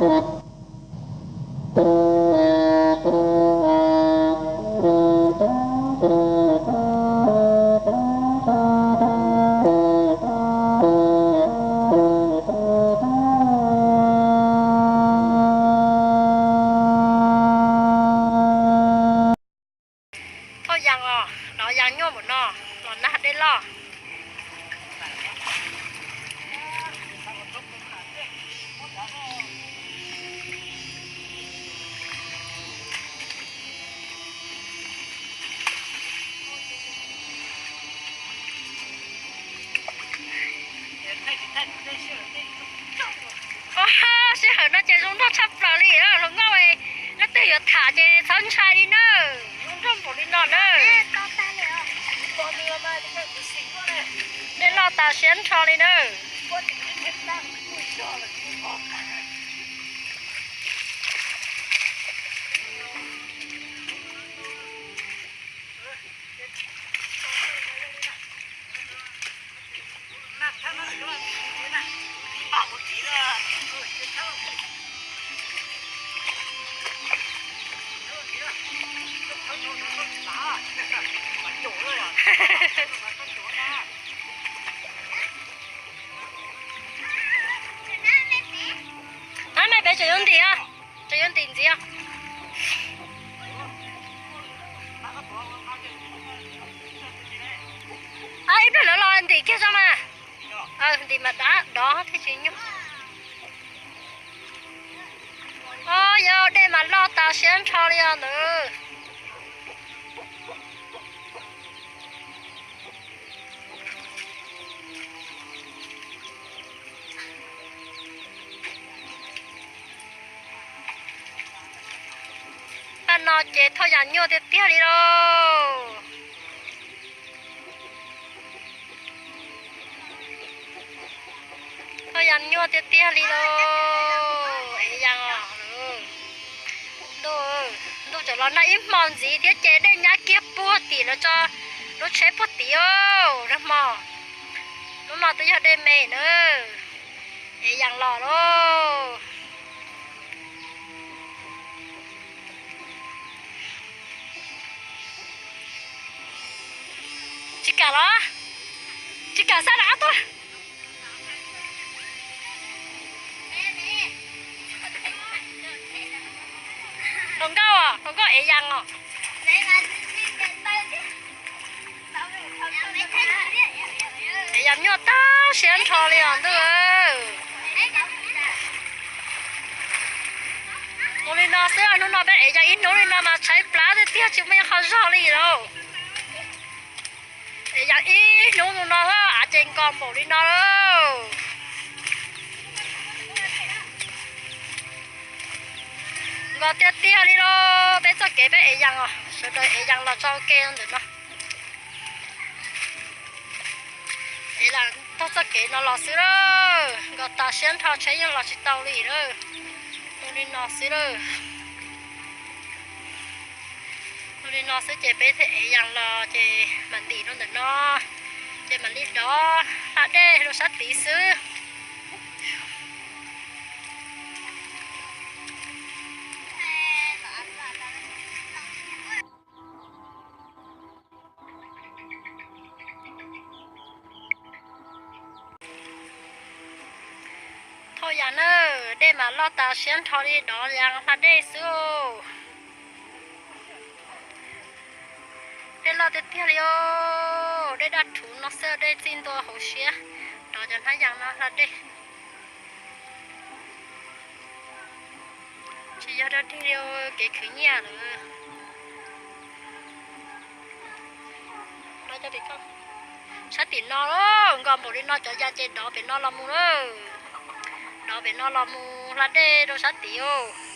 Thauj yas os, nov yas nyuaj npaum no, los nag dej loj. Sij hawm no ces zoo nraug tshaj plaws li, hluas nkauj, leej twg yuav tham ces txhob ntshai li nawb, zoo nraug npaum li no nawb. Dej loj tas siab nrho li nawb. Ab, me pem tseem yuav ntim, tseem yuav ntim ntxiv. Ib pliag lawv los ntim kiag tso mas. Ntim mas dov thiaj tsis nyuaj. Os, yog dej mas loj tas siab nrho li os ntawd. Paj no ces thauj yas nyuaj tiag tiag li lauj. Thauj yas nyuaj tiag tiag li lauj. Es yas os, ntuj, ntuj tseem los nag ib hmo ntxiv thiab ces dej nyab kiag puag tim lawv tso lub tsheb puag tim os, nag hmo. Hnub no twb yog dej me na. Es yas los lauj. Tsis kam los? Tsis kam xa rov qab tuaj. Hluas nkauj, hluas nkauj ev yas os. Ev yas nyuaj tag siab nrho li os ntuj. Mus li no xwb, hnub no peb ev yas ib hnub li no mas tshaib plab tiag tiag tsis muaj ib qho zog li lauj. Ev yas ib hnub mus no av ces nkos npaum li no lauj. Nkos tiag tiag li lauj, peb txoj kev peb ev yas os, sawv daws ev yas los tso ua ke ntawm no. Ev yas taug txoj kev no los xwb lauj, nkos tas siab nrho tsheb yeej los tsis tau li lauj. Mus li no xwb lauj. Mus li no xwb ces peb thiaj ev yas los ces mam ntim rau ntawm no, ces mam li dov hla dej rau sab tid xwb. Thauj yas nawb, dej mas loj tas siab nrho li, dov yas hla dej xwb. Dej loj tiag tiag li os, dej daj rhuv no xwb, dej txij ntua hauv siab, dov cov hnab yas no hla dej. Tsis yog dog dig li, kev khwv nyiaj lawm. Sab tim no, nkos npaum li no cov yas ces dov pem no los mus lawm. Dov pem no los mus hla dej rau sab tid os.